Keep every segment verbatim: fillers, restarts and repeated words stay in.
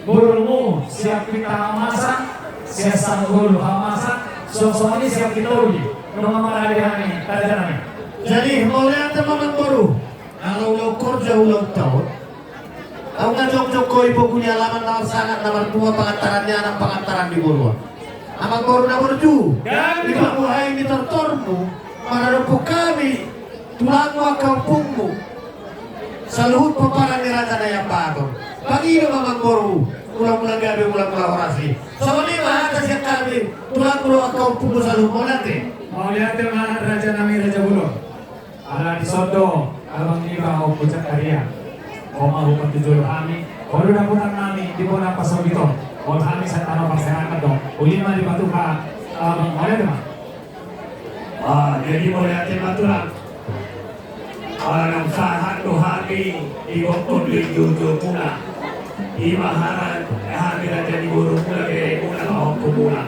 Borumu sian Pinta Hamasa, sian Sanggolu Hamasa, songon i sian Pinta Uli. Nunga marade hami, rajanami. Jadi, mauliate ma amangboru. Ala ulaon horja ulaonta on, ahu na jongjong ho di bogu ni alaman na marsangat na martua, pangantaran ni anak, pangantaran ni boru. Amangboru na burju, di pamuhai ni tortormu, maradophon hami tulangmu, angka ompungmu, saluhut pomparan ni Raja Naiambaton. Pangido ma amangboru, mula-mula gabe, mula-mula horas i. Songon i ma hata sian hami, tulangmu dohot angka ompungmu saluhut, mauliate. Mauliate ma rajanami, raja bolon. Ala dison do abang niba Ompu Zakaria. Ho ma hupaingot jolo hami, ho do dapotan nami di bona pasogit on. Boi hami santano parserahan do. Uli ma di batu ha, abang, mauliate ma. Ah, jadi mauliate ma tulang. Ala naung sahat do hami di gokhon di joujou muna. I ma haran hami raja ni boru muna, bere muna, pahompu muna.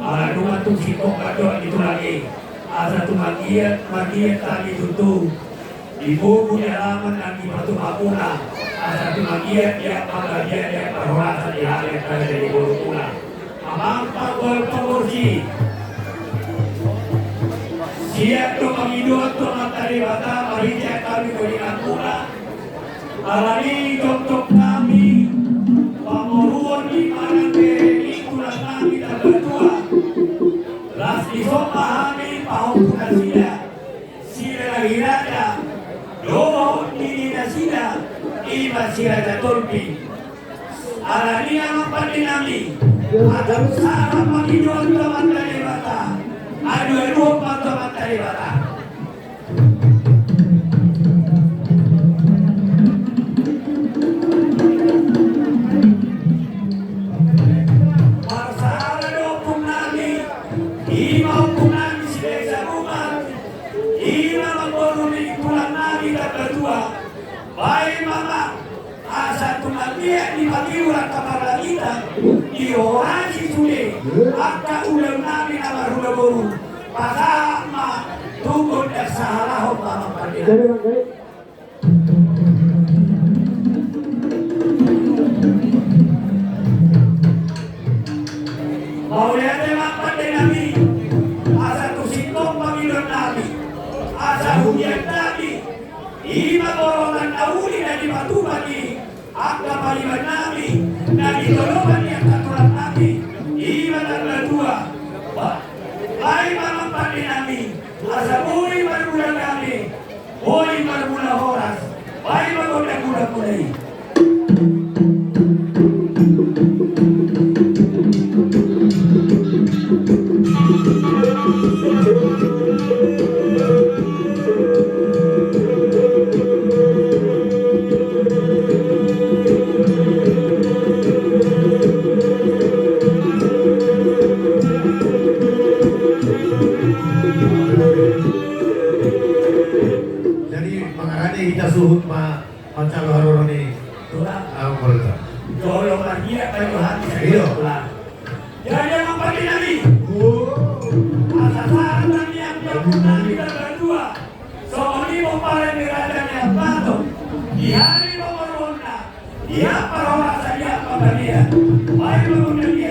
Ala nunga tung singkop do di tulang i. Asa tung manggiat, manggiat hami tutu di bogu ni alaman nang di patumamuna. Asa tung manggiat, ia panggabean, ia parhorasan di hami angka raja ni boru muna. Amang panggual pangursi. Sian do pangidoan tu Amanta Debata, marhite hami tu inanmuna. Alani i tongtong hami pamoruon ni manang bere ni tulang nami Tambatua. Las dison ma hami pahompu nasida, si Lelahiraja dohot nini nasida, i ma si Raja Tolpi. Alani i amang pande nami, asa sahat pangidoan tu Amanta Debata. Adu-aduhon ma tu Amanta Debata. Marsahala do ompung nami, i ma ompung nami si Desa Bumat, i ma namboru ni tulang nami Tambatua. Baen ma, amang, asa tung manggiat di panggiuran kamarlangitan, dihorasi sude angka ulaon nami na marhula boru. Pasahat ma tu gondang sahalahon, amang pande. Mauliate ma amang pande nami, asa tusingkop pangidoan nami, asa hugian nami, i ma borotan na uli na dipatupa ni angka pariban nami, na ditolopan ni angka tulang nami, i ma Tambatua. Ba-, baen ma amang pande nami, asa boi marmula dame, boi marmula horas, baen ma gondang mula-mula i. Jadi, mangarade hita suhut ma- Mancalo haroro ni tulang. Au, murta. Jolo margia kayu hati. Iyo. Tulang. Jadi amang pande nami. Oh. Asa sahat nami, amang pande nami, Tambatua. Songon i pomparan ni Raja Naiambaton. Di hami pamoruonna. Ia parhorasan, ia panggabean. Baen ma gondang i.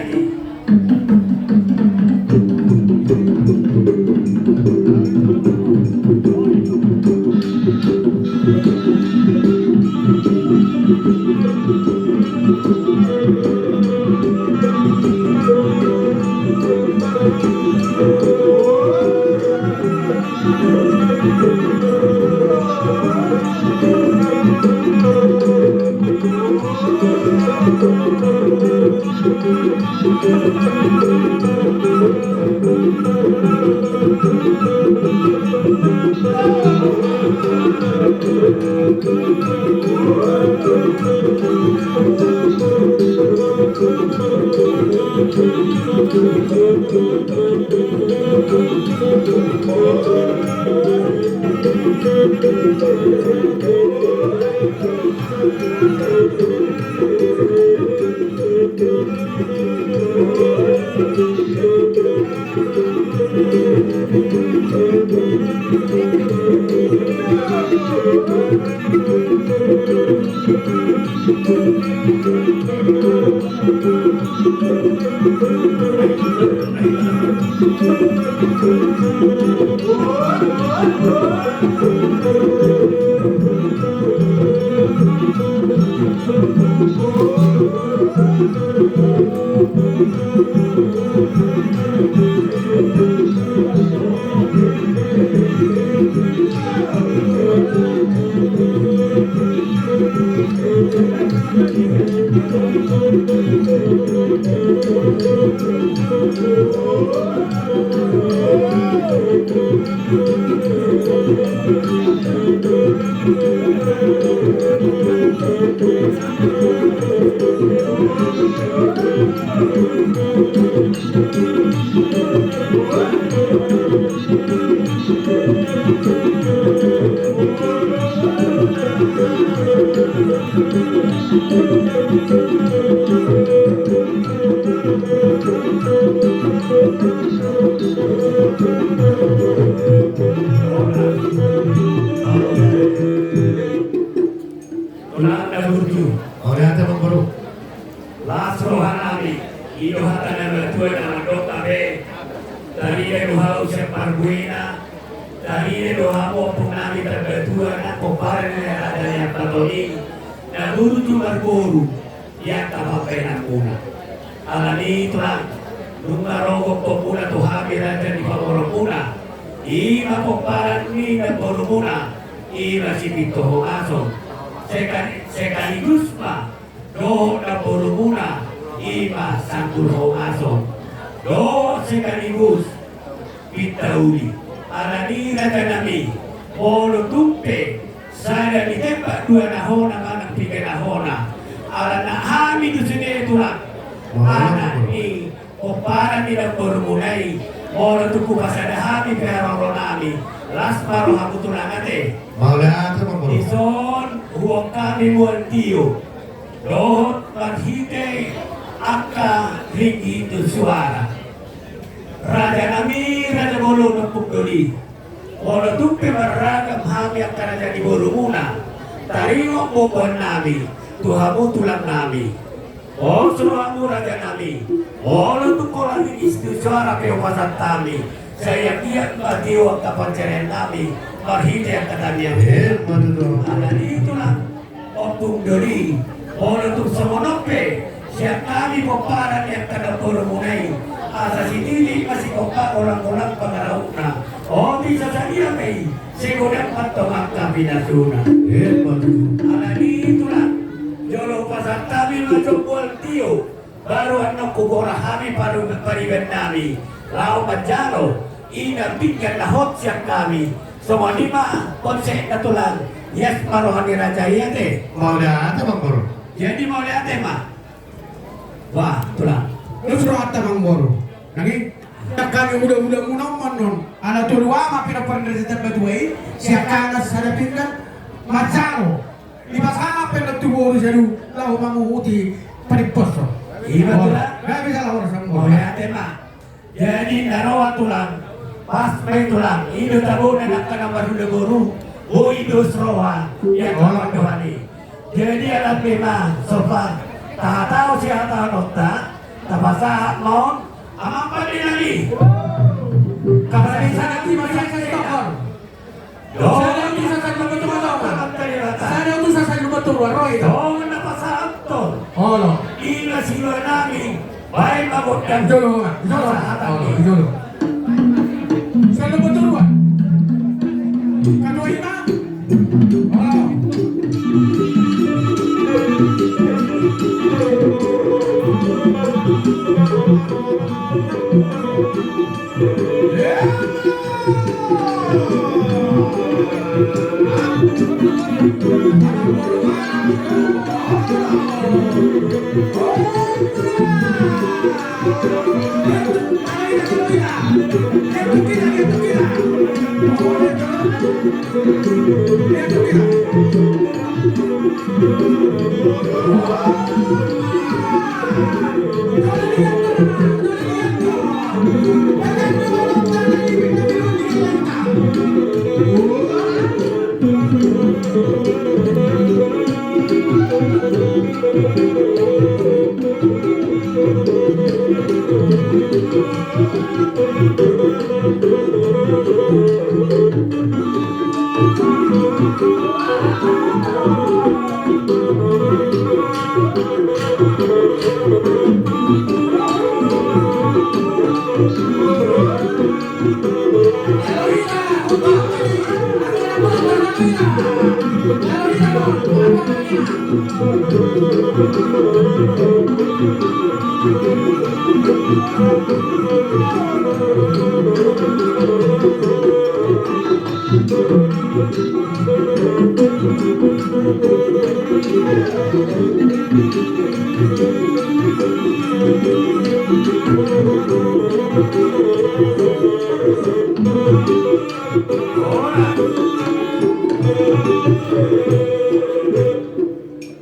Tulang na burju. Mauliate, Amangboru. Las roha nami, i do hata ni natuatua na mandok hape, tarida do hau sian parbuena, tarida do hamu ompung nami, tarida do hau na pomparan ni raja ni angka toni, na burju marboru di angka pambahenanmuna. Alani i tulang, nunga ro gomgomuna tu hami raja ni pamoruonmuna, i ma pomparan ni namborumuna, i ma Sipinto Homason. Sekali, sekaligus ma dohot namborumuna, i ma Sanggul Homason. Dohot sekaligus Pinta Uli. Alani i raja nami, molo tung pe sada ditembak dua na hona manang piga na hona, alana hami do sude tulang, anak ni pomparan ni namborumuna i, molo tung hupasada hami pe haroro nami, las ma rohamu tulang ate. Mauliate, Amangboru. Dison huongkami mual tio dohot marhite angka ringgit suara. Raja nami, raja bolon, Ompung Doli. Molo tung pe marragam hami angka raja ni borumuna, taringot boan nami tu hamu tulang nami. Pos rohamu raja nami, molo tung holan ringgit suara pe hupasahat hami, sai anggiat ma tio angka pansalongan nami marhite angka tangiang. Eh, betul. Alani i tulang, Ompung Doli, molo tung songon on pe sian hami pomparan ni angka namborumuna i, asa sititi ma sigompa, golang-golang pangarahutna, otik sadia ma i, sai godang ma antong angka pinasuna. Eh, betul. Alani i tulang, jolo hupasahat hami ma jo mual tio, baru annon hugora hami paru-, pariban nami laho manjalo i na pinggan na hot sian hami. Songon i ma konsepna tulang. Ias ma roha ni raja i ate. Mauliate, Amangboru. Jadi mauliate ma. Wah, tulang. Terus rohanta, Amangboru. Nang i, nang hami huda-hudamuna on ma annon. Ala tolu ama pinompar ni raja Tambatua i, sian hami sada pinggan manjalo. Dipasahat pe annon tu boru sian i laho manguhuti padimposon. Ima tulang. Nggak bisa laho sama. Mauliate ma. Jadi na roa tulang, pas ma i tulang, i do tabona angka na marhula boru, boi dos roha di angka pandohan i. Jadi alani pe ma, sopa tahatahon sihatahononta, tapasahat ma on, amang pande nami. Kapala desa nami, Mas Yasna Stockholm. Sada utusan sahat Lumban Toruan. Sada utusan sahat Lumban Toruan, ro hita. Songon na pasahathon. Olo. Ima siula nami, baen ma gondang. Jolo, jolo. Pasahathon. Olo, jolo. Sahat Lumban Toruan. Ketua ima. Olo.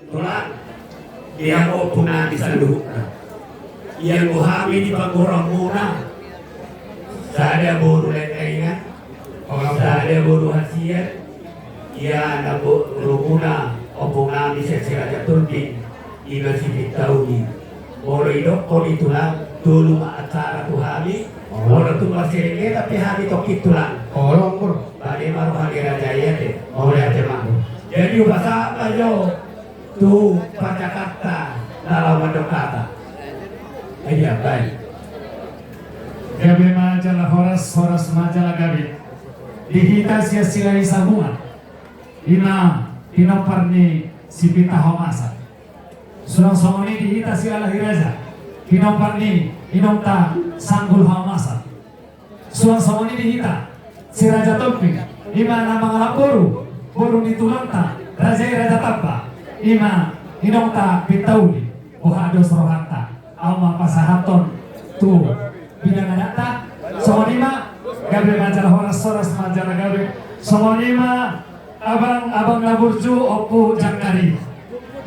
Tulang, ia ompung nami saluhutna. Ia anggo hami di panggoraonmuna, sada boru Lengkaingan, sada boru Hasian, ia na borumuna ompung nami sian si Raja Tonding, i ma si Pintauli. Molo idokkon i tulang, tolu ma acara tu hami. Molo tung marsiringetan pe hami tongkin tulang, olo, ompung. Bade ma roha ni raja i ate. Mauliate ma. Jadi hupasahat ma jo tu panjakanta na laho mandok hata. Ia baik. Gabe ma jala horas, horas ma jala gabe. Di hita sian Silahi Sabungan, i ma pinompar ni Sipinta Haomasan. Suang songon i di hita Silalahi Raja, pinompar ni inongta Sanggul Haomasan. Suang songon i di hita si Raja Tonding, i ma na mangalap boru, boru ni tulangta, raja i Raja Tamba, i ma inongta Pintauli, boha dos rohanta, ahu ma pasahathon tu bidang adatta. Songon i ma, gabe ma jala horas, horas ma jala gabe. Songon i ma, abang, abang na burju, Ompu Jangkari.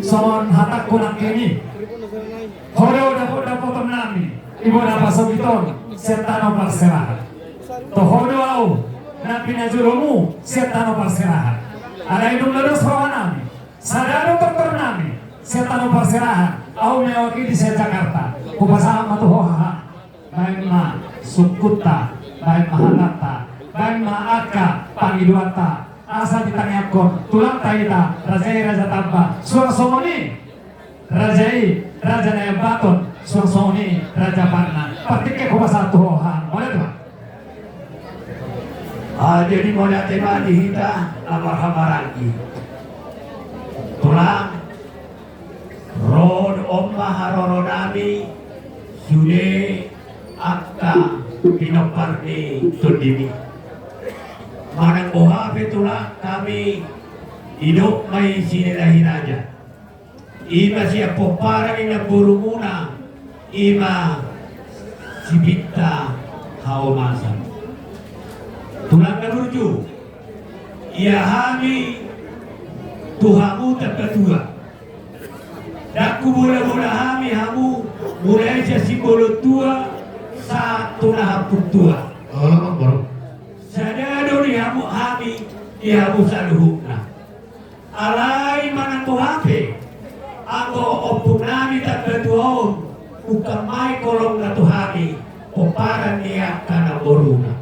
Songon hatangku nangkin i, ho do dapot-dapoton nami, ibana pasogit on sian tano parserahan. Toho do ahu na pinajolomu sian tano parserahan. Alai dung na dos roha nami, sada do tortor nami sian tano parserahan, ahu mewakili sian Jakarta. Hupasahat ma tu ho haha. Baen ma sungkunta, baen ma hatanta, baen ma angka pangidoanta, asa ditangiangkon tulangta hita, raja i Raja Tamba, suang songon i raja i Raja Naembaton, suang songon i Raja Parna. Partingkian hupasahat tu ho haha. Mauliate ma. Ah, jadi mauliate ma di hita na marhahamaranggi. Tulang, ro do on ma haroro nami sude angka pinompar ni tondimi. Manang boha pe tulang, hami didok ma i Silalahi Raja, i ma sian pomparan ni namborumuna, i ma Sipinta Haomasan. Tulang na burju, ia hami tu hamu Tambatua. Ndang hubola-bola hami hamu, mulai sian Simbolon Tua sahat tu na Hamput Tua. Olo, Amangboru. Sada do di hamu hami, di hamu saluhutna. Alai manang boha pe, anggo ompung nami Tambatua on, ungkap ma i holongna tu hami, pomparan ni angka namboruna.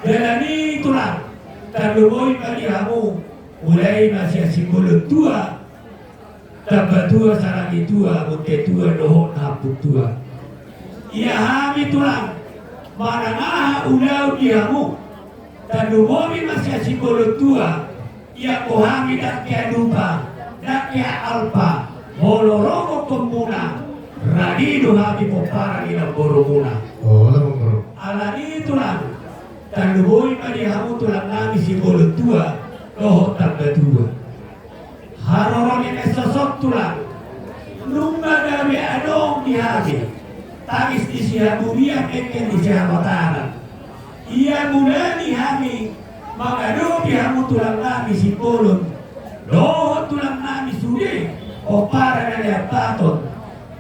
Jala ni tulang, tarlumobi ma di hamu, mulai ma sian Simbolon Tua, Tambatua, Sarangitua, Bontetua, dohot na Hamput Tua. Ia hami tulang, manang aha ulaon di hamu, tarlumobi ma sian Simbolon Tua, ia anggo hami ndang hea lupa, ndang hea alpa, molo ro gokhonmuna, radi do hami pomparan ni namborumuna. Olo, Amangboru. Alani i tulang, tarlumobi ma di hamu tulang nami Simbolon Tua, dohot Tambatua. Haroro ni mensos on tulang, nunga gabe adong di hami tangis ni sihaburian, engkel ni sihabataran. Ia mula ni hami mangadopi hamu tulang nami Simbolon dohot tulang nami sude pomparan na Naembaton.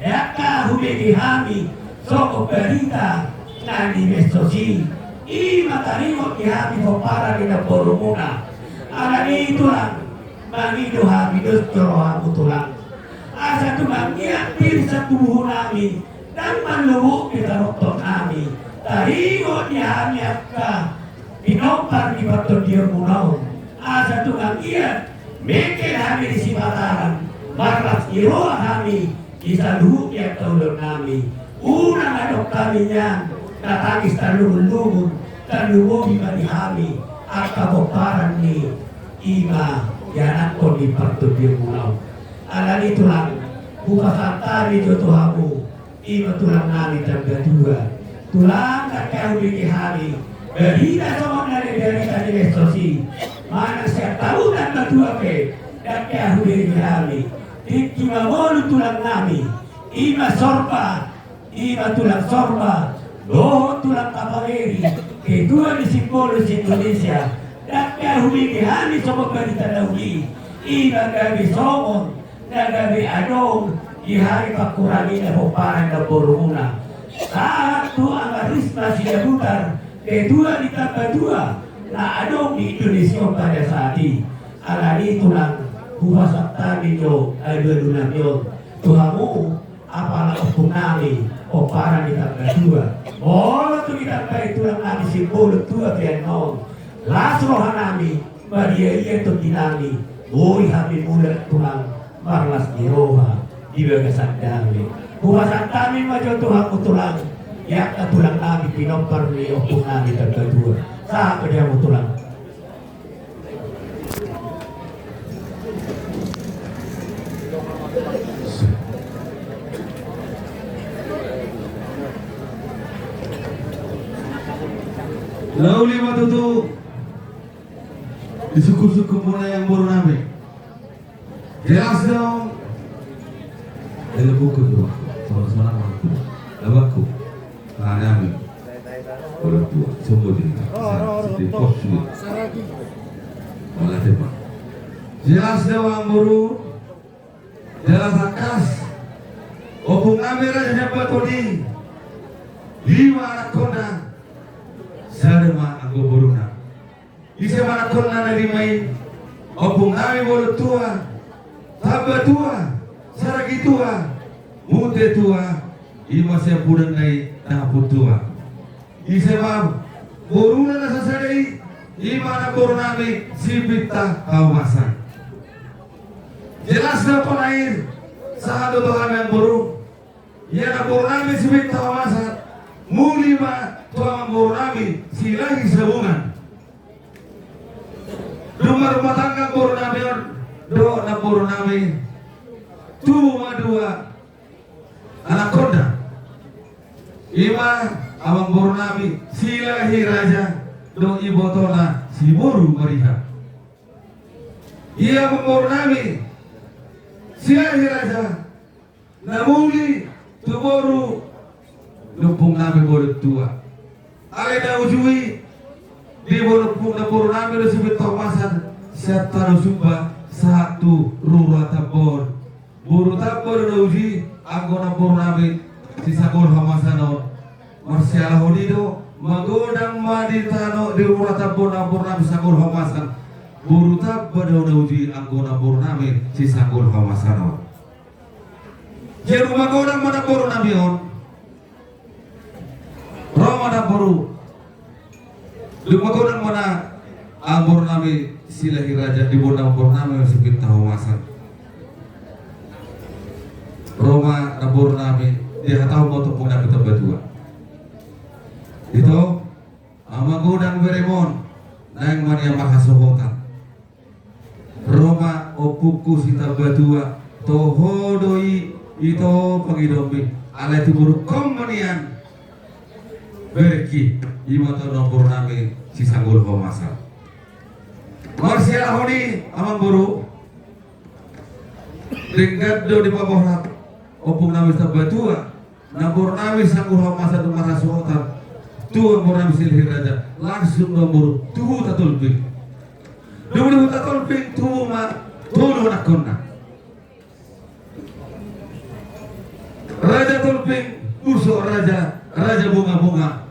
Ndang hea hubege hami songon barita na di mensos i, i ma taringot di hami pomparan ni namborumuna. Alani i tulang, mangido hami dos tu rohamu tulang, asa tung anggiat pir satubuhu nami, ndang manlobot pe tarongtong nami, taringot di hami angka pinompar ni partondionmuna on, asa tung anggiat mengkel hami di sipataran, marlas ni roha hami di saluhut ni angka ulaon nami. Unang adong hami nian na tangis tarlumun-lumun, tarlumobi ma di hami angka pomparan ni i ma ianakhon ni partondionmuna on. Alani tulang, hupasahat hami jo tu hamu, i ma tulang nami Tambatua. Tulang, ndang hea hubege hami barita songon na nibarita di medsos i, manang sian hamu Tambatua pe, ndang hea hubege hami. Tingki ma ngolu tulang nami, i ma Sorba, i ma tulang Sorba dohot tulang Kapangeri, ketua ni Simbolon se-Indonesia. Ndang hea hubege hami songon barita na uli, i ma gabe songon na gabe adong di hami pangkurangi na pomparan na borumuna. Sahat tu Amang Risma Sidabutar, ketua ni Tambatua na adong di Indonesia on pada saat i. Alani tulang, hupasahat hami jo alualu nami on tu hamu, apala ompung nami pomparan ni Tambatua. Molo tung ditambai tulang nami Simbolon tua pe annon, las roha nami, marria-ria tondi nami, boi hami mulak tulang, marlas ni roha di bagasan dame. Hupasahat hami ma jo tu hamu tulang, i angka tulang nami pinompar ni ompung nami Tambatua. Sahat ma di hamu tulang. Na uli ma tutu di sungkun-sungkunmuna i amang boru nami. Jelas do. Ele buku tu. Sama-sama aku. Abangku. Nah, nami. Boru tua. Semua di. Di pos ni. Malah tema. Jelas do amang boru. Jelas tangkas. Ompung nami Raja Siantaon i. Lima anakkonna. Sada ma anggo boruna. Ise ma anakkonna na lima i? Ompung nami Bolon Tua, Tamba Tua, Saragi Tua, Munte Tua, i ma siampudanna i Dapot Tua. Ise ma boruna na sasada i? I ma anak boru nami Sipinta Haomasan. Jelas do panair, sahat do tu hami amang boru. Ia anak boru nami Sipinta Haomasan, muli ma tu amang boru nami Silahi Sabungan. Dung marumah tangga boru nami on dohot anak boru nami, tubu ma dua anakkonna. I ma amang boru nami Silahi Raja dohot ibotona si Boru Mariha. Ia amang boru nami Silahi Raja na muli tu boru ni ompung nami Bolon Tua. Alai na uju i di boru ni ompung, na boru nami do Sipinta Haomasan, sian Tano Sumba sahat tu Rura Tamba on. Boru Tamba do na uju i, anggo na boru nami si Sanggul Haomasan on. Marsiala honi do, magodang ma di tano di Rura Tamba on na boru nami si Sanggul Haomasan. Boru Tamba do na uju i, anggo na boru nami si Sanggul Haomasan on. Jadi dung magodang ma na boru nami on, ro ma na boru. Dung magodang ma na amang boru nami Silahi Raja, di bona amang boru nami Sipinta Haomasan. Ro ma na boru nami, dihatahon ma tu ompung nami Tamba Tua. Ito, magodang berem on, naeng ma nian marhasohotan. Ro ma ompungku si Tamba Tua, toho do i, ito pangidomi, alai timbulhon ma nian berengki, i ma tu na boru nami si Sanggul Haomasan. Marsiala honi amang boru. Denggan do dipaborhat ompung nami Tamba Tua, na boru nami Sanggul Haomasan dung marhasohotan tu amang boru nami Silahi Raja, langsung do amang boru tu Huta Tolping. Dung di Huta Tolping tubu ma tolu anakkonna. Raja Tolping, Burso Raja, Raja Bungabunga.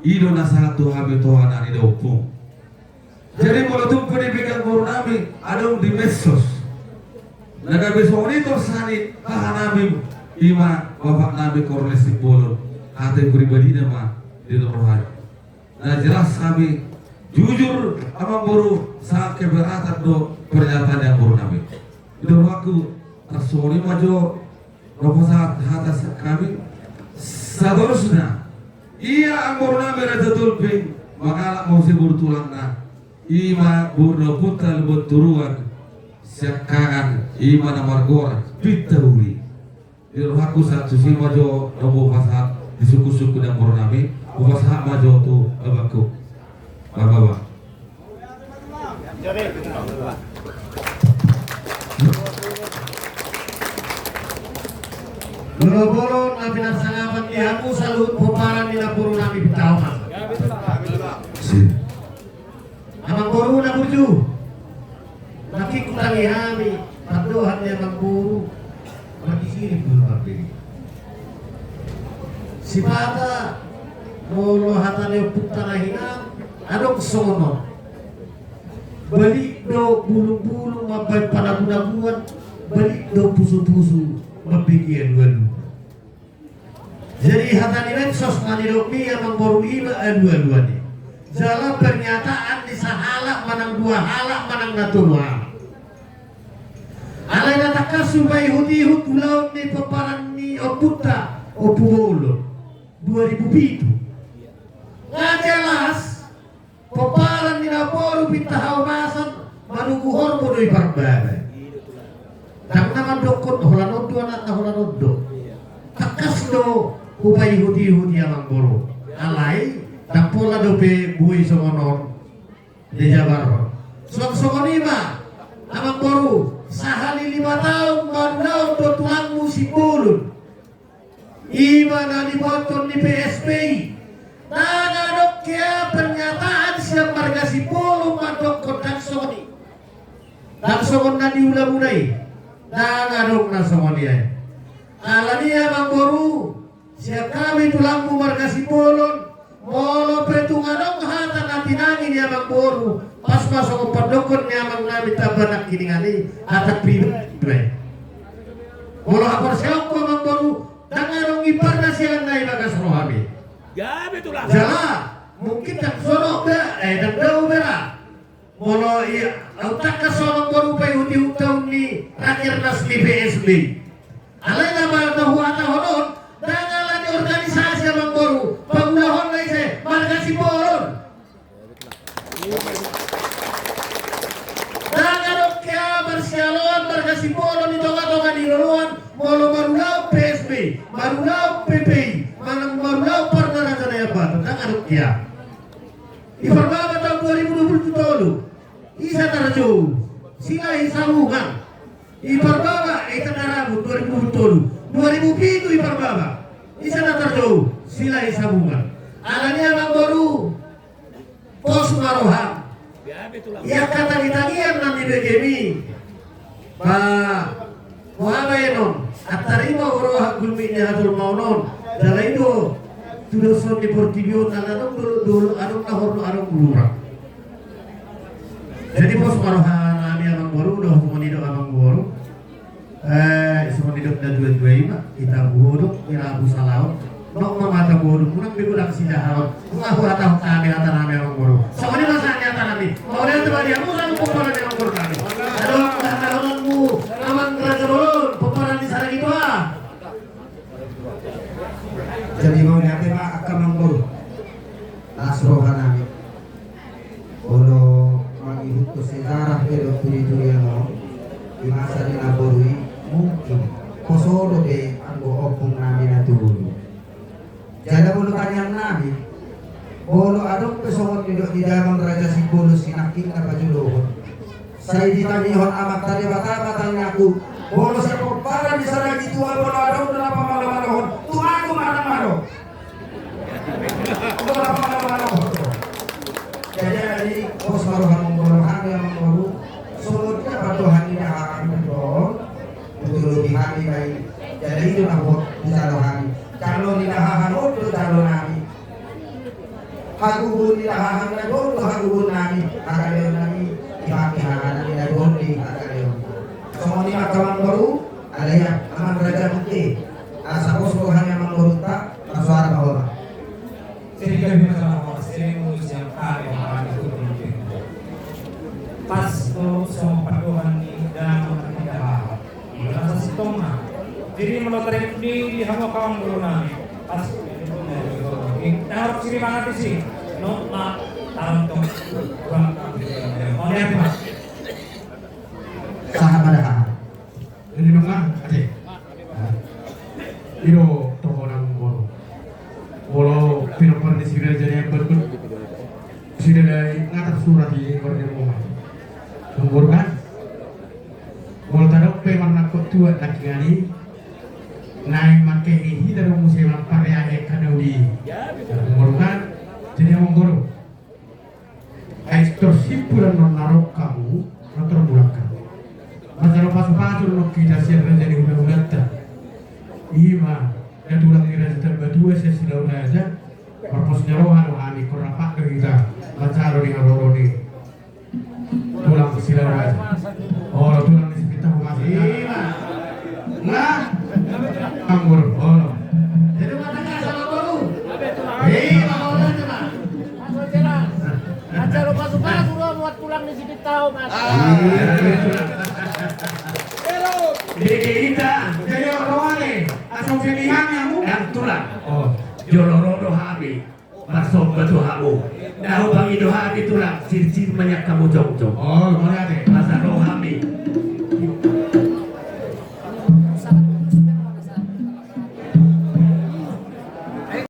I do na sahat tu hami tu hami na nida ompung. Jadi molo tung pe dipegang boru nami adong di medsos, na gabe songon i torus ni haha nami, i ma bapak nami Kornes Simbolon, hata pribadina ma di roha. Na jelas hami jujur amang boru, sangat keberatan do pernyataan ni amang boru nami. Di rohangku tarsongon i ma jo. Ro pasahat hata sian hami. Satorusna, ia amang boru nami Raja Tolping mangalap muse boru tulangna, i ma boru ni ompunta Lumban Toruan, Siangkangan i ma na margoar Pinta Uli. Di rohangku sahat tusi ma jo na hupasahat di sungkunsungkun ni amangboru nami, hupasahat ma jo tu abangku. Baba. Molo bolon na pinarsangapan di hamu saluhut pomparan ni namboru nami Pinta Oman. Amangboru na burju, nangkin hutangi hami pandohan ni amangboru, margisirip do marbege. Sipata molo hata ni ompunta na hinan, adong songon on. Balik do bulungbulung mambahen panabunabuan, balik do pusupusu mambege alualu. Jadi hata ni medsos na nidokmi amangboru i ma alualuan i. Jala pernyataan ni sahalak manang dua halak manang na tolu halak. Alai na tangkas hupaihutihut ulaon ni pomparan ni ompunta Ompu Bolon dua ribu pitu. Nga jelas pomparan ni namboru Pinta Haomasan manunggu horbo do i parbaba. Ndang na mandokkon holan on do anakna, holan on do. Tangkas do hupaihutihut i amangboru. Alai ndang pola dope boi songon on di jabar. Songon songon i ma amangboru, sahali lima taon marulaon do tulangmu Simbolon. I ma na dibotohon ni P S B I. Ndang adong hea pernyataan sian marga Simbolon mandokkon ndang songon i. Ndang songon na di ulaonmuna i. Ndang adong na songon i ai. Alani i amangboru, sian hami tulangmu marga Simbolon, molo pe tung adong hata na tinangi ni amangboru, pas ma songon pandokkon ni amang nami Tamba Nangkiningan i, hata pribadi. Molo haporseaonku amangboru, ndang adong imbarna sialan na i bagas rohami. Gabe tulang. Jala mungkin ndang sonok da, eh, ndang dao bera. Molo i, au tangkas songon boru paihutihut taon ni rakernas ni P S B I. Alai na ma na huhatahon on, ndang ala ni organisasi amangboru, pangulahonna ise, marga Simbolon. Ndang adong hea marsialoan marga Simbolon di tongatonga ni loloan, molo marulaon P S B I, marulaon P P I, manang marulaon Parna Raja Nai Ambaton, ndang adong hea. Iparbaba taon dua ribu dua puluh tolu, ise tarjou, Silahi Sabungan. Iparbaba, eh, Tanda Rabun dua ribu dua puluh tolu, dua ribu pitu iparbaba, ise na tarjou, Silahi Sabungan. Alani i amangboru, pos ma roham. Ia angka tangitangian na nibegemi, ba, boha baenon, antar i ma huroha gulmit ni hatolmaon on. Jala i do tudoshon ni portibi on, ala adong dolok-dolok, adong na hornop, adong gulurang. Jadi pos ma roha nami amangboru, dohot songon i do amangboru. Eh, songon nidok na dua-dua i ma, ita buhodok, ira busalaon. Nok ma mata buhodok, unang be godang sidahaon. Nga huhatahon hami hata nami amangboru. Songon i ma sahat ni hata nami. Mauliate ma di hamu saluhut pomparan ni amangboru nami. Adong na hahataononmu, amang raja bolon, pomparan ni Saragitoa. Jadi mauliate ma angka amangboru. Las roha nami. Molo mangihuthon sejarah pe dohot turituri on, di masa ni namboru i, mungkin poso dope anggo ompung nami na tubu. Jala molo tangiang nami, molo adong pe songon nidok ni damang Raja Simbolon sinangkingna pajolohon, sai ditangihon Amanta Debata ma tangiangku. Molo sian pomparan ni Saragitoa molo adong do na pamalomalohon, tu ahu ma na malo. Jadi, pos ma roha mangolu hami amangboru, songon dia pandohan ni dahahang do on, molo di hami ma i. Jadi, i do na hot dijalo hami. Jalo ni dahahang on do jalo nami. Hagogoon ni dahahang na do on do hagogoon nami. Hagaleon nami, dipake hahana ni na do on di hagaleon. Songon i ma angka amangboru, alai amang raja mute. Asa pos roha ni amangborunta, marsoara ma homa. Jadi gabe ma jala horas, jadi molo sian hami, hami tu. Pas tu songon pandohan ni damang na di dahahang. Iba rasa sintongna. Jadi molo tarikut di, di hamu kawan guru nami. Pas. Taruh sini banget di sini. No, ma, taruh tong. Kurang. Mauliate ma. Sahat ma da haha. Jadi memang ate. I do toho na molo, molo pinompar ni si raja ni amban, sidalai nga tarsurat i, baru dia mau mati. Molo kan, molo tadok pe marnangkok tuat nangkiningan i, naeng mangkehe hita do muse mampareahe angka na uli. Molo kan, jadi amang boru, ai tor simpulan non na ro hamu, na tor mulak hamu. Manjalo pasupasu non hita sian raja ni hulahulanta. Ima da tulang ni Raja Tambatua sian Silau Raja. Marpos ni roha do hami, korrapak do hita manjalo di haroro ni tulang Silau Raja. Olo, tulang ni Sipitahumasa. Ima. Nah. Anggur, olo. Jadi mata kasar boru. Ima, olo, ima. Manjalo pasupasu do buat tulang ni Sipitahumasa. Jadi hita, jadi olo, olo. Asal jadi hami, aku. Yang tulang. Oh. Jolo ro do hami. Marsomba tu hamu. Na hupangido hami tulang, sirsir ma nian hamu jongjong. Olo, mauliate. Asa ro hami.